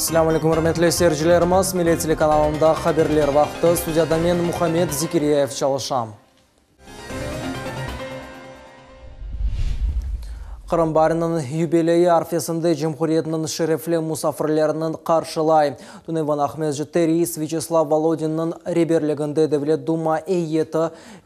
Esselamu aleyküm, ürmetli seyircilerimiz! Millet telekanalında haberler vaqtı. Studiyada men, Muhammed Zekiryayev, çalışam. Qırım baariniñ yubileyi arfesinde cumhuriyetniñ şerefli musafirlerini qarşılay. Tünevin Aqmescitte reis Vyaçeslav Volodinniñ reberliginde Devlet Duma eyyeti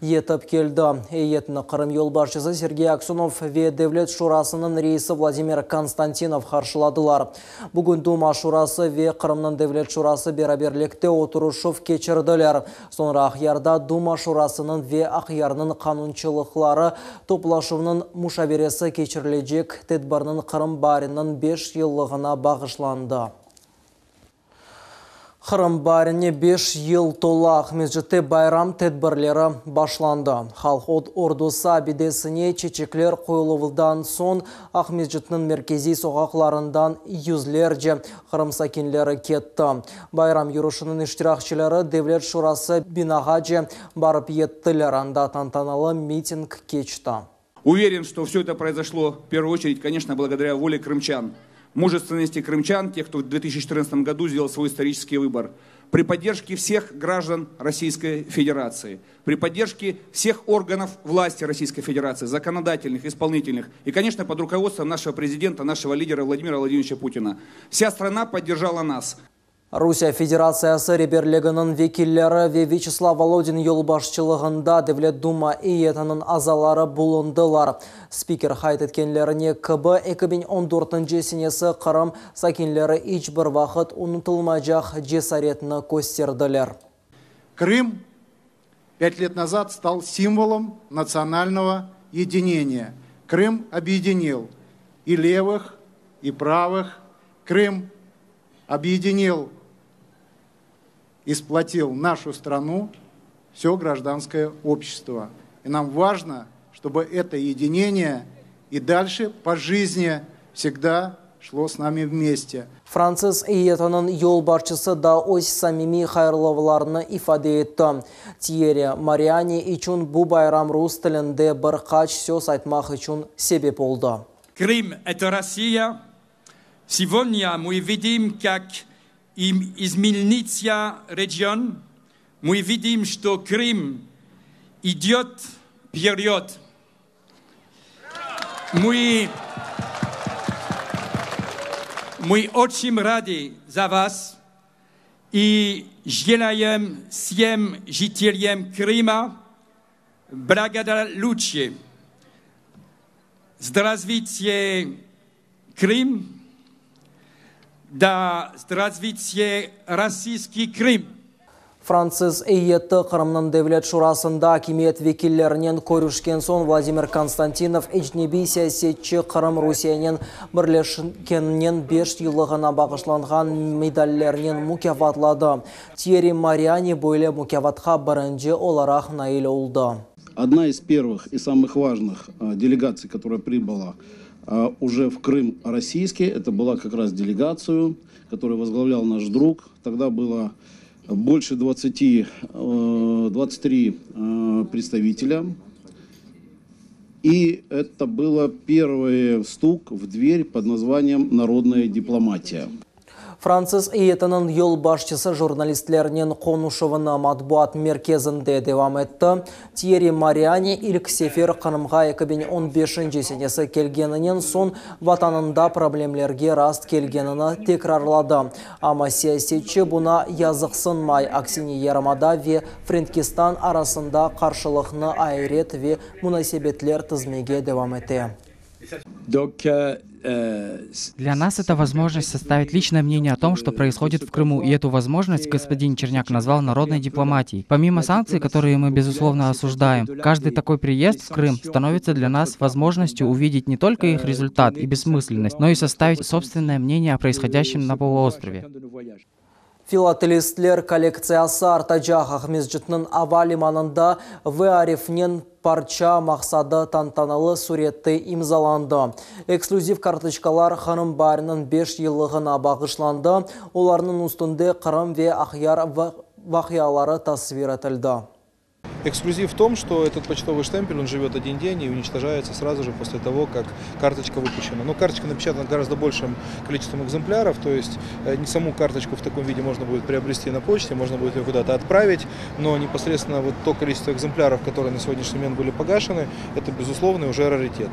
yetip keldi. Eyyetni Qırım yolbaşçısı Sergey Aksönov ve Devlet şurasınıñ reisi Vladimir Konstantinov qarşıladılar. Bugün Duma şurası ve Qırımnıñ Devlet şurası beraberlikte oturışuv keçirdiler. Soñra Aqyarda Duma şurasınıñ ve Aqyarnıñ qanunçılıqları toplaşuvınıñ muşaveresi keçirilecek tedbirniñ Qırım baariniñ beş yıllığına bağışlandı. Qırım baarine beş yıl tola, Aqmescitte bayram tedbirleri başlandı. Halq ordusı abidesine çeçekler qoyuluvdan soñ Aqmescitniñ merkeziy soqaqlarından yüzlerce Qırım sakinleri ketti. Bayram yürüşiniñ iştirakçileri Devlet şurası binağace barıp yettiler, anda tantanalı miting keçti. Уверен, что все это произошло, в первую очередь, конечно, благодаря воле крымчан, мужественности крымчан, тех, кто в 2014 году сделал свой исторический выбор, при поддержке всех граждан Российской Федерации, при поддержке всех органов власти Российской Федерации, законодательных, исполнительных, и, конечно, под руководством нашего президента, нашего лидера Владимира Владимировича Путина. Вся страна поддержала нас. Rusiye Federatsiyası reberliginiñ vekilleri ve Vyaçeslav Volodin yolbaşçılığında Devlet Duma eyyetiniñ azaları bulundılar. Spiker qayd etkenlerine kibi, 2014 senesi Qırım sakinleri iç bir vaqıt unutılmaycaq cesaretni kösterdiler. Крым пять лет назад стал символом национального единения. Крым объединил и левых, и правых. Крым объединил и сплотил нашу страну, все гражданское общество. И нам важно, чтобы это единение и дальше по жизни всегда шло с нами вместе. Fransız eyyetiniñ yolbaşçısı da öz samimiy hayırlavlarını ifade etti. Tyerri Mariani içün bu bayram rus tilinde bir qaç söz aytmaq içün sebep oldı. Крым – это Россия. Сегодня мы видим, как изменится регион. Мы видим, что Крым идет вперед. Мы, мы очень рады за вас и желаем всем жителям Крыма благополучия. Здравствуйте, Крым! Да здравствуйте, российский Крым! Fransız eyyeti Qırımnıñ Devlet şurasında akimiyet vekillerinen körüşken soñ Vladimir Konstantinov ecnebiy siyasetçi Qırım Rusiyenen birleşkeninen beş yıllığına bağışlanğan medallernen mukâfatladı. Tyerri Mariani böyle mukâfatqa birinci olaraq nail oldı. Одна из первых и самых важных делегаций, которая прибыла уже в Крым российский, это была как раз делегацию, которую возглавлял наш друг. Тогда было больше 20, 23 представителя. И это было первый стук в дверь под названием «Народная дипломатия». Fransız eyyetiniñ yolbaşçısı jurnalistlernen qonuşuvını matbuat merkezinde devam etti. Tyerri Mariani ilk sefer Qırımğa 2015 senesi kelgeninen soñ vatanında problemlerge rast kelgenini tekrarladı. Amma siyasetçi buña yazıqsınmay, aksine yarımada ve Frenkistan arasında qarşılıqlı ayret ve munasebetler tizmege devam ete. Для нас это возможность составить личное мнение о том, что происходит в Крыму, и эту возможность господин Черняк назвал народной дипломатией. Помимо санкций, которые мы, безусловно, осуждаем, каждый такой приезд в Крым становится для нас возможностью увидеть не только их результат и бессмысленность, но и составить собственное мнение о происходящем на полуострове. Filatelistler kollektsiyası artacaq. Aqmescitniñ ava limanında V arifinen parça maqsadı tantanalı sürette imzalandı. Eksklüziv kartoçkalar Qırım baariniñ 5 yıllığına bağışlandı. Olarnıñ üstünde Qırım ve Aqyar vaqiaları tasvir etildi. Эксклюзив в том, что этот почтовый штемпель, он живет один день и уничтожается сразу же после того, как карточка выпущена. Но карточка напечатана гораздо большим количеством экземпляров, то есть э, не саму карточку в таком виде можно будет приобрести на почте, можно будет ее куда-то отправить, но непосредственно вот то количество экземпляров, которые на сегодняшний момент были погашены, это безусловный уже раритет.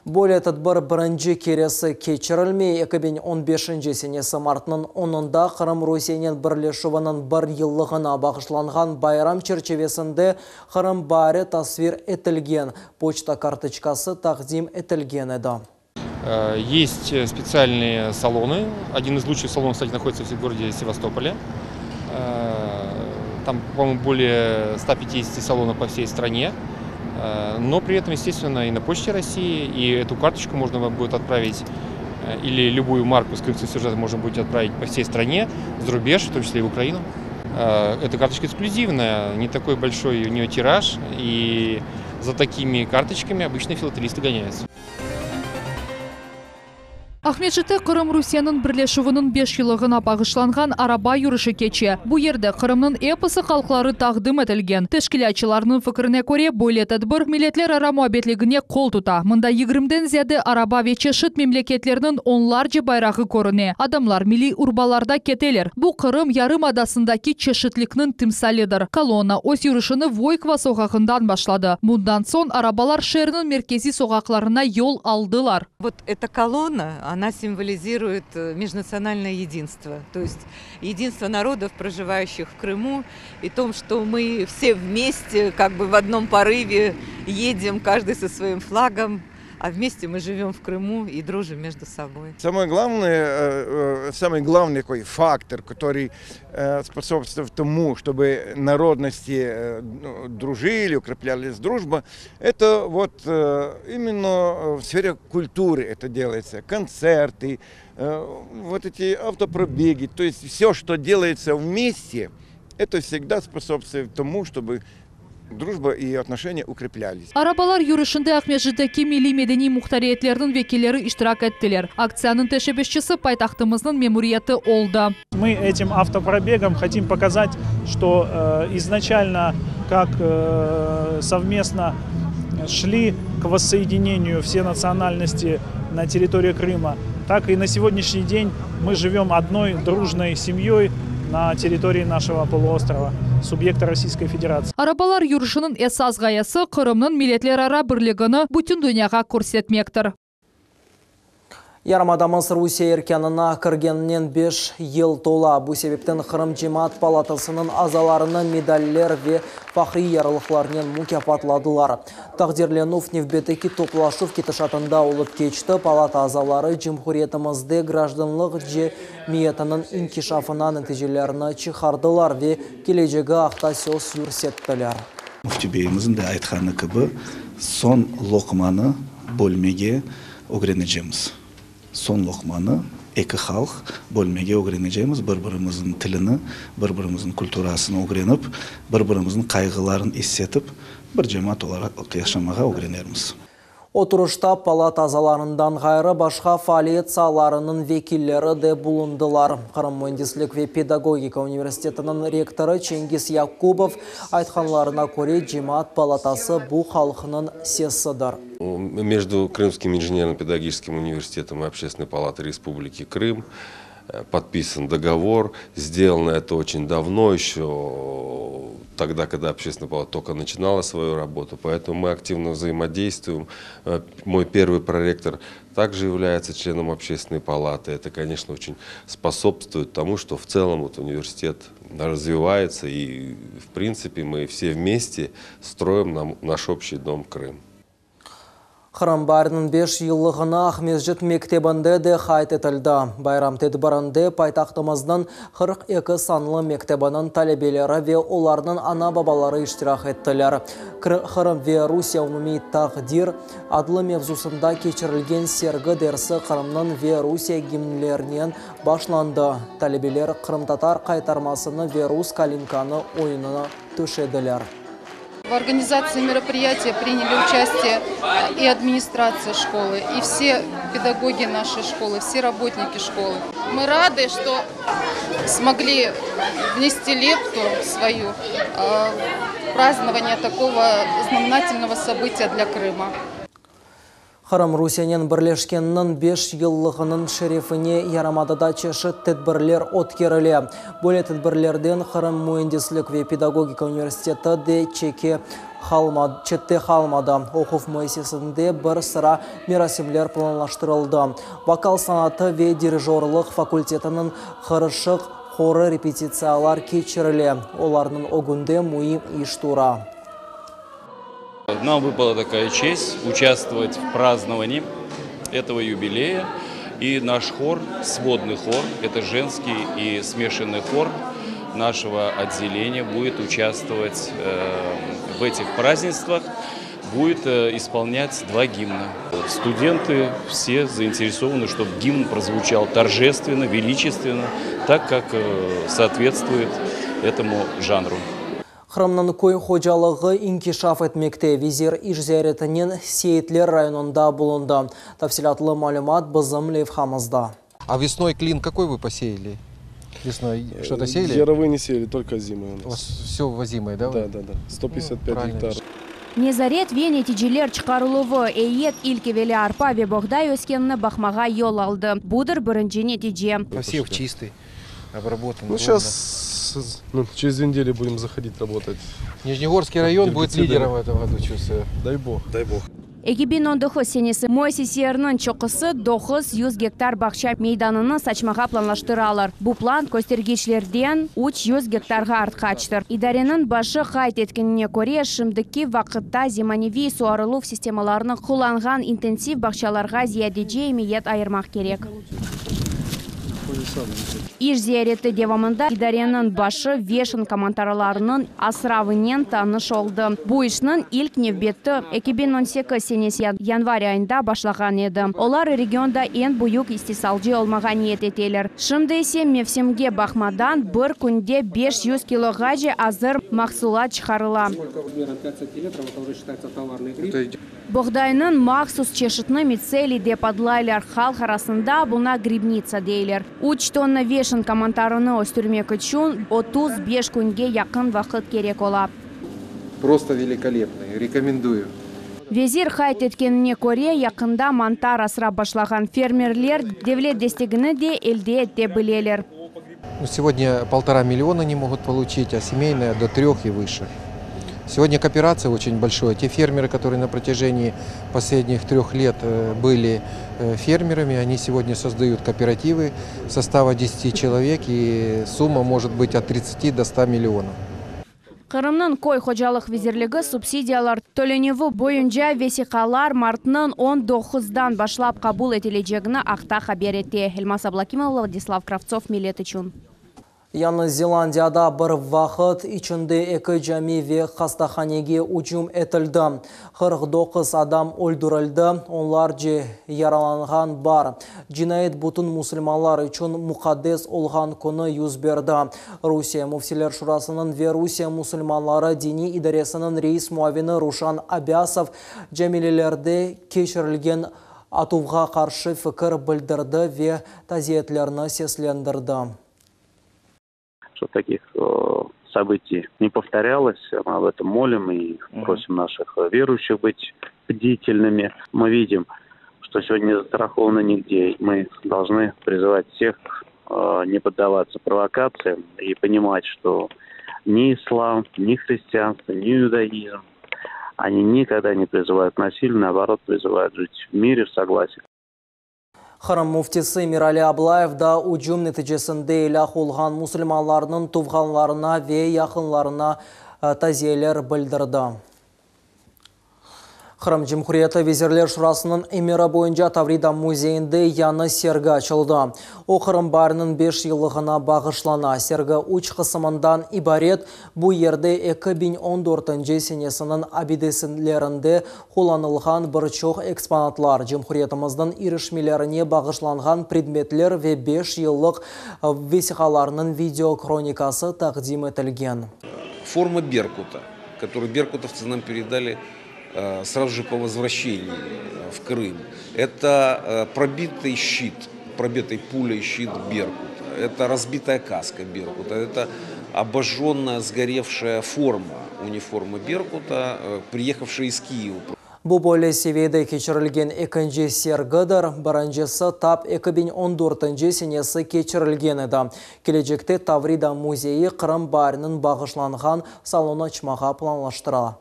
Böyle tedbir birinci keresi keçirilmey. 2015 senesi martnıñ onunda Qırım Rusiyenen birleşüviniñ bir yıllığına bağışlanğan bayram çerçivesinde Qırım baari tasvir etilgen poçta kartoçkası taqdim etilgen edi. Э, есть специальные салоны. Один из лучших салонов, кстати, находится в городе Севастополе. Э, там, по-моему, более 150 салонов по всей стране. Э, но при этом, естественно, и на Почте России, и эту карточку можно будет отправить или любую марку с крымским сюжетом можно будет отправить по всей стране, за рубеж, в том числе и в Украину. Эта карточка эксклюзивная, не такой большой у нее тираж, и за такими карточками обычно филателисты гоняются. Aqmescitte Qırım Rusiyenen birleşüviniñ 5 yıllığına bağışlanğan araba yürüşi keçe. Bu yerde Qırımnıñ episi halqları taqdim etilgen. Teşkilâtçılarnıñ fikrine köre, böyle tedbir milletlerara muabbetligine qol tuta. Mında 20-den ziyade araba ve çeşit memleketlerniñ onlarca bayrağı körüne. Adamlar milliy urbalarda keteler. Bu Qırım yarımadasındaki çeşitlikniñ timsalidir. Kolonna öz yürüşini Voykova soqağından başladı. Bundan soñ arabalar şeerniñ merkeziy soqaqlarına yol aldılar. Вот эта колонна, она символизирует э, межнациональное единство, то есть единство народов, проживающих в Крыму, и том, что мы все вместе, как бы в одном порыве едем, каждый со своим флагом, а вместе мы живем в Крыму и дружим между собой. Самое главное, э, э, самый главный такой фактор, который способствует тому, чтобы народности ну, дружили, укреплялись дружба, это вот именно в сфере культуры это делается. Концерты, вот эти автопробеги, то есть все, что делается вместе, это всегда способствует тому, чтобы дружба и отношения укреплялись. Arabalar yürüşinde Aqmescitteki milliy medeniy muhtariyetlerniñ vekilleri iştirak ettiler. Aktsiyanıñ teşebbüsçisi paytahtımıznıñ memuriyeti oldı. Мы этим автопробегом хотим показать, что э, изначально как э, совместно шли к воссоединению все национальности на территории Крыма, так и на сегодняшний день мы живем одной дружной семьей на территории нашего полуострова, субъекта Российской Федерации. Arabalar yürüşiniñ esas ğayesi Qırımnıñ milletlerara birligini bütün dünyağa körsetmektir. Yarımadamız Rusiye erkânına kirgeninen 5 yıl tola. Bu sebepten Qırım Cemaat Palatasınıñ azalarını medaller ve fahriy yarlıqlarnen mukâfatladılar. Taqdirlenüv nevbetteki toplaşuv ketişatında olıp keçti. Palata azaları Cumhuriyetimizde grajdanlıq cemiyetiniñ inkişafına neticelerini çıqardılar ve kelecegi aqta söz yürsettiler. Müfti beyimizniñ de aytqanı kibi, soñ loqmanı bölmege ögrenecekmiz. Soñ loqmanı eki halq bölmege ögrenecekmiz, bir-birimizniñ tilini, bir-birimizniñ kulturasını ögrenip, bir-birimizniñ qayğıların is etip, bir cemaat olaraq yaşamağa ögrenermiz. Oturışta palata azalarından ğayrı başqa faaliyet saalarınıñ vekilleri de bulundılar. Qırım müendislik ve pedagogika universitetiniñ rektorı Çengiz Yakubov aytqanlarına köre cemaat palatası bu halqnıñ sesidir. Между Крымским инженерно-педагогическим университетом и Общественной палатой Республики Крым э, подписан договор. Сделано это очень давно, еще тогда, когда Общественная палата только начинала свою работу. Поэтому мы активно взаимодействуем. Э, мой первый проректор также является членом Общественной палаты. Это, конечно, очень способствует тому, что в целом вот университет развивается. И, в принципе, мы все вместе строим нам наш общий дом Крым. Qırım baariniñ 5 yıllığını Aqmescit mektebinde de qayd etildi. Bayram tedbirinde paytahtımıznıñ 42 sanlı mektebiniñ talebeleri ve olarnıñ ana-babaları iştirak ettiler. Qırım ve Rusiye umumiy taqdir adlı mevzusında keçirilgen sergi dersi Qırımnıñ ve Rusiye gimnlerinen başlandı. Talebeler qırımtatar qaytarmasını ve rus kalinkanı oyunını töşediler. В организации мероприятия приняли участие и администрация школы, и все педагоги нашей школы, все работники школы. Мы рады, что смогли внести лепту свою. празднования такого знаменательного события для Крыма. Qırım Rusiyenen birleşkeniniñ 5 yıllığınıñ şerefine yarımadada çeşit tedbirler ötkerile. Böyle tedbirlerden Qırım müendislik ve pedagogika universiteti de çeke çette qalmadı. Oquv müessisesinde bir sıra merasimler planlaştırıldı. Vokal sanatı ve dirijorlıq fakultetiniñ qarışıq horı repetitsiyalar keçirile. Olarnıñ ögünde müim iş tura. Нам выпала такая честь участвовать в праздновании этого юбилея. И наш хор, сводный хор, это женский и смешанный хор нашего отделения будет участвовать в этих празднествах, будет исполнять два гимна. Студенты все заинтересованы, чтобы гимн прозвучал торжественно, величественно, так, как соответствует этому жанру. Qırımnıñ köy hocalığı inkişaf etmekte. Vezir iş ziyaretinen Seyitler rayonında bulundı. Tafsilâtlı malümat bizim levhamızda. А весной клин какой вы посеяли? Весной что-то сеяли? Яровые не сеяли, только озимые у нас. У вас все озимое, да? Да, да, да. 155 Ну, гектаров. Nezaret ve neticeler çıqarıluvı eyyet ilk evelâ arpa ve boğday öskenini baqmağa yol aldı. Budır birinci netice. Посев чистый, обработан. Ну, сейчас, ну, через 2 недели будем заходить работать. Нижнегорский район будет Гербицидами. лидером в этом году, чувствую. Дай бог. Дай бог. 2019 senesi müessiseleriniñ çoqusı 900 gektar bağça meydanını saçmağa planlaştıralar. Bu plan köstergiçlerden 300 gektarğa artqaçtır. İdareniñ başı qayd etkenine köre, şimdiki vaqıtta zemaneviy suvarıluv sistemalarını qullanğan intensiv bağçalarğa ziyadece emiyet ayırmaq kerek. İş ziyareti devamında idareniñ başı veşenka mantarlarınıñ asravınen tanış oldı. Bu işniñ ilk nevbeti 2018 senesi yanvar ayında başlağan edi. Olar regionda eñ büyük istisalcı olmağa niyet eteler. Şimdi ise mevsimge baqmadan bir künde 500 kiloğace azır mahsulat çıqarıla. Boğdaynıñ mahsus çeşitini mitseliy dep adlaylar. Halq arasında buña gribnitsa deyler. 3 tonna veşenka mantarını östürmek içün 35 künge yaqın vaqıt kerek ola. Просто великолепный. Рекомендую. Vezir qayd etkenine köre, yaqında mantar asrap başlağan fermerler devlet destegini de elde ete bileler. Ну, сегодня 1,5 миллиона не могут получить, а семейная до трех и выше. Сегодня кооперация очень большая. Те фермеры, которые на протяжении последних 3 лет были фермерами, они сегодня создают кооперативы состава 10 человек, и сумма может быть от 30 до 100 миллионов. Qırımnıñ köy hocalıq vezirligi subsidiyalar tölenüvi boyunca vesiqalar martnıñ 19-dan başlap qabul etilecegini aqta haber ete. Elmaz Ablakimova, Vladislav Kravtsov, Millet içün. Yañı Zelandiyada bir vaqıt içinde eki cami ve hastahanege ücüm etildi. 49 adam öldürildi, onlarca yaralanğan bar. Cinayet bütün musulmanlar içün muqaddes olğan künü yüz berdi. Rusiye Müftiler Şurasınıñ ve Rusiye musulmanları diniy idaresiniñ reis muavini Ruşan Abasov camilerde keçirilgen atuvğa qarşı fikir bildirdi ve taziyetlerini seslendirdi. Чтобы таких событий не повторялось. Мы об этом молим и просим наших верующих быть бдительными. Мы видим, что сегодня не застрахованы нигде. Мы должны призывать всех не поддаваться провокациям и понимать, что ни ислам, ни христианство, ни иудаизм, они никогда не призывают к насилию, наоборот, призывают жить в мире, в согласии. Qırım müftisi Emirali Ablayev da ücüm neticesinde elâk olğan musulmanlarnıñ tuvğanlarına ve yaqınlarına taziyeler bildirdi. Qırım Cumhuriyeti Vezirler Şurasınıñ emiri boyunca Tavrida muzeyinde yañı sergi açıldı. O Qırım baariniñ 5 yıllığına bağışlana. Sergi 3 qısımından ibaret. Bu yerde 2014 senesiniñ abidelerinde qullanılğan bir çoq eksponatlar, Cumhuriyetimizniñ irişmelerine bağışlanğan predmetler ve 5 yıllıq vesiqalarnıñ video hronikası taqdim etilgen. Форма Беркута, которую беркутовцы нам передали сразу же по возвращении в Крым. Это пробитый щит, пробитый пулей щит Беркута. Это разбитая каска Беркута. Это обожженная, сгоревшая форма. униформы Беркута, приехавшие из Киева. Bu böyle seviyede keçirilgen ekinci sergidir, birincisi tap 2014 senesi keçirilgen edi. Kelecekte Tavrida müzeyi Qırım baariniñ bağışlanğan salon açmağa planlaştıra.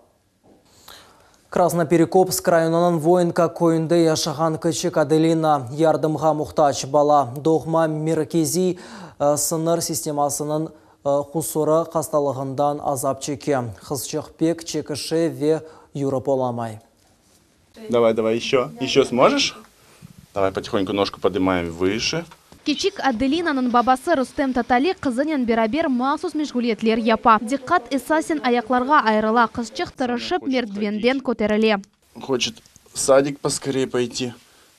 Krasnoperekopsk rayonınıñ Voinka köyünde yaşağan kiçik Adelina, yardımğa muhtac bala, doğma merkeziy sıñır sistemasınıñ qusurı hastalığından azap çeke. Qızçıq pek çekişe ve yürip olamay. Давай, давай, еще. Еще сможешь? Давай потихоньку ножку поднимаем выше. Kiçik Adelinanıñ babası Rustem Tatali qızınen beraber mahsus meşğuliyetler yapa. Diqqat esasen ayaqlarğa ayırıla, qızçıq tırışıp merdivenden köterile. Хочет в садик поскорее пойти,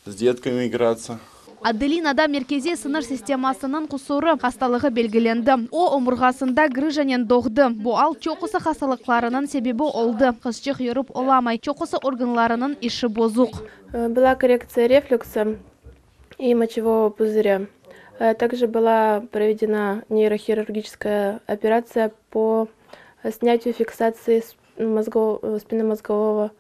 с детками играться. Adelinada merkeziy sıñır sistemasınıñ qusurı hastalığı belgilendi. O, omurğasında grıjanen doğdı. Bu al çoqusı hastalıqlarınıñ sebebi oldı. Qızçıq yürip olamay, çoqusı organlarınıñ işi bozuq. Была коррекция рефлюкса и мочевого пузыря. Также была проведена нейрохирургическая операция по снятию фиксации спинномозгового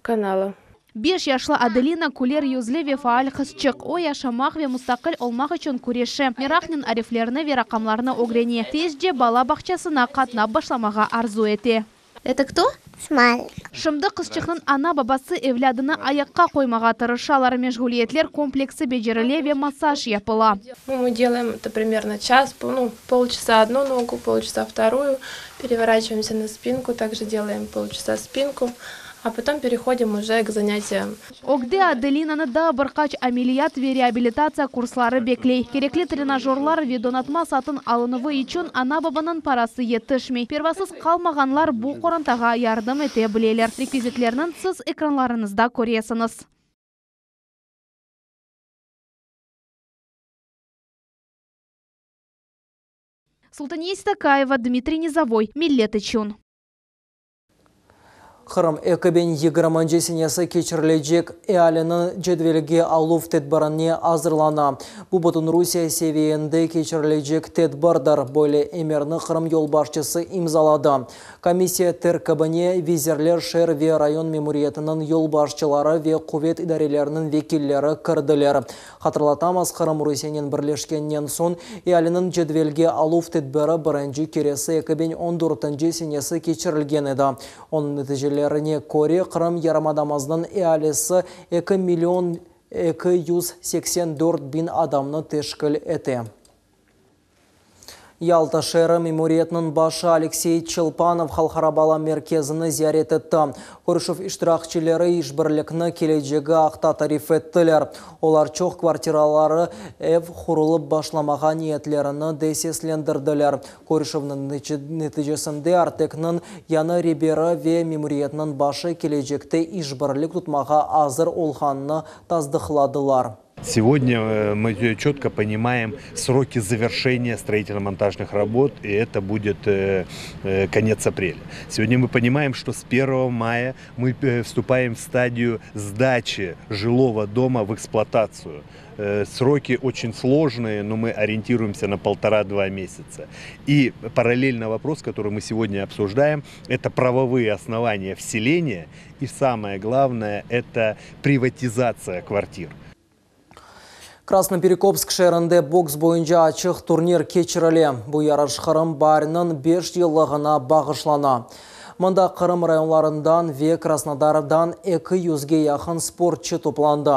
канала. Beş yaşlı Adelina küler yüzlü ve faal qızçıq. O, yaşamaq ve mustaqil olmaq içün küreşe, meraqnen ariflerni ve raqamlarnı ögrene, tezce bala bağçasına qatnap başlamağa arzu ete. Это кто? Смайлик. Şimdi qızçıqnıñ ana-babası evlâdını ayaqqa qoymağa tırışalar, meşğuliyetler kompleksi becerile ve massaj yapıla. Мы делаем это примерно час, ну, полчаса одну ногу, полчаса вторую, переворачиваемся на спинку, также делаем полчаса спинку, а потом переходим уже к занятиям. Ögde Adelinanı daa bir qaç ameliyat ve reabilitatsiya kursları bekley. Kerekli trenajörlar ve donatma satın alınuvı içün ana-babanıñ parası yetişmey. Pervasız qalmağanlar bu qorantağa yardım ete bileler. Rekvizitlerni siz ekranlarıñızda köresiñiz. Sultaniye Sitakaeva, Dmitriy Nizovoy, Millet içün. Qırım 2020 senesi keçirilecek ealini cedvelge aluv tedbirine azırlana. Bu bütün Rusiye seviyende keçirilecek tedbirdir. Böyle emirni Qırım yolbaşçısı imzaladı. Komissiya terkibine vizirler, şeer ve rayon memuriyetiniñ yolbaşçıları ve quvet idareleriniñ vekilleri kirdiler. Hatırlatamız, Qırım Rusiyenen birleşkeninden soñ ealiniñ cedvelge aluv tedbiri birinci keresi 2014 senesi keçirilgen edi. Onıñ neticelerine köre, Qırım yarımadamıznıñ ealisi 2 million 284 biñ adamnı teşkil ete. Yalta şeeri memuriyetiniñ başı Aleksey Çelpanov Halqara bala merkezini ziyaret etti. Körüşüv iştirakçileri işbirlikni kelecegi aqta tarif ettiler. Olar çoq kvartiraları ev qurulıp başlamağa niyetlerini de seslendirdiler. Körüşüvniñ neticesinde Artekniñ yañı reberi ve memuriyetniñ başı kelecekte işbirlik tutmağa azır olğanını tasdıqladılar. Сегодня э, мы четко понимаем сроки завершения строительно-монтажных работ, и это будет э, э, конец апреля. Сегодня мы понимаем, что с 1 мая мы вступаем в стадию сдачи жилого дома в эксплуатацию. Сроки очень сложные, но мы ориентируемся на полтора-два месяца. И параллельно вопрос, который мы сегодня обсуждаем, это правовые основания вселения и самое главное, это приватизация квартир. Krasnoperekopsk şeerinde boks boyunca açıq turnir keçirile. Bu yarış Qırım baariniñ 5 yıllığına bağışlana. Mında Qırım rayonlarından ve Krasnodardan 200ge yaqın sportçı toplandı.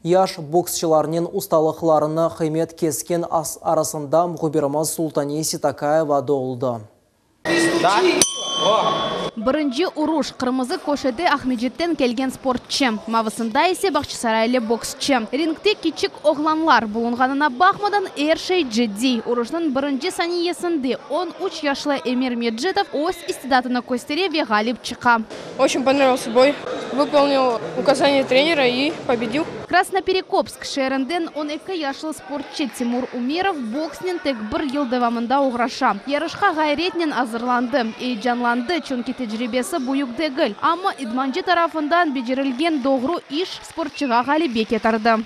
Yaş boksçılarnen ustalıqlarına qıymet kesken arasında mühbirimiz Sultaniye Sitakaeva da oldı. Birinci uruş qırmızı köşede Aqmescitten kelgen sportçı, mavısında ise Bağçasaraylı boksçı. Ringte kiçik oğlanlar bulunğanına baqmadan er şey ciddiy. Uruşnıñ birinci saniyesinde 13 yaşlı Emir Mecitov öz istidatını köstere ve ğalip çıqa. Очень понравился бой. Выполнил указания тренера и победил. Krasnoperekopsk şeerinden 12 yaşlı sportçı Timur Umerov boksnen tek bir yıl devamında oğraşa. Yarışqa ğayretnen azırlandı, eyecanlandı, çünki tecribesi büyük degil. Amma idmancı tarafından becerilgen doğru iş sportçığa ğalebe ketirdi.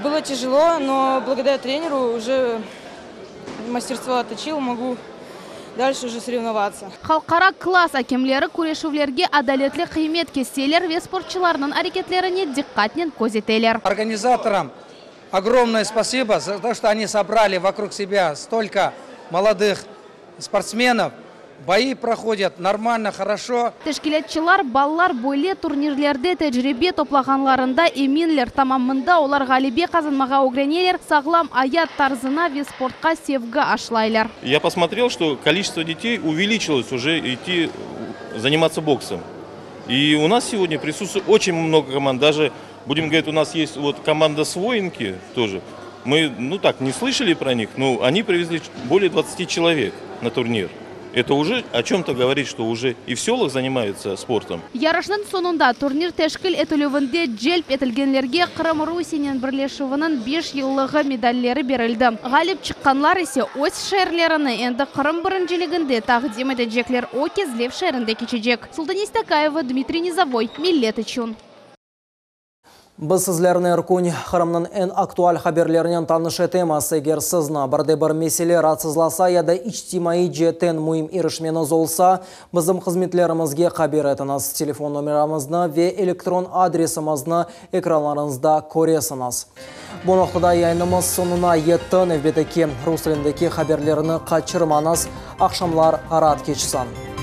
Было тяжело, но благодаря тренеру уже мастерство отточил, могу. дальше уже соревноваться. Halqara klass akemleri küreşüvlerge adaletli qıymet keseler ve sportçularnıñ areketlerine diqqatnen közeteler. Организаторам огромное спасибо за то, что они собрали вокруг себя столько молодых спортсменов. Бои проходят нормально, хорошо. Teşkilâtçılar balalar böyle turnirlerde tecribe toplağanlarında eminler. Tamam mında olar ğalebe qazanmağa ögreneler, sağlam ayat tarzına ve sportqa sevgi aşlaylar. Я посмотрел, что количество детей увеличилось уже идти заниматься боксом. И у нас сегодня присутствует очень много команд. Даже, будем говорить, у нас есть вот команда с Воинки тоже. Мы, ну так, не слышали про них, но они привезли более 20 человек на турнир. Это уже о чем-то говорит, что уже и в селах занимаются спортом. Yarışnıñ soñunda turnir teşkil etilüvinde celp etilgenlerge Qırım Rusiyenen birleşüviniñ 5 yıllığı medalleri berildi. Ğalip çıqqanlar ise öz şeerlerini endi Qırım birinciliginde taqdim etecekler. O Kezlev şeerinde keçecek. Sultaniye Stakayeva, Dmitriy Nizavoy, Millet içün. Biz sizlerni er kün Qırımnıñ eñ aktual haberlerinen tanış etemiz. Eger sizni bir de bir mesele raatsızlasa ya da içtimaiy ceetten müim irişmeñiz olsa, bizim hızmetlerimizge haber etiñiz. Telefon nomeramıznı ve elektron adresimizni ekranlarıñızda köresiñiz. Bu noqtada yayınımız soñuna yetti. Nevbetteki rus tilindeki haberlerni qaçırmañız. Aqşamlar raat keçsin.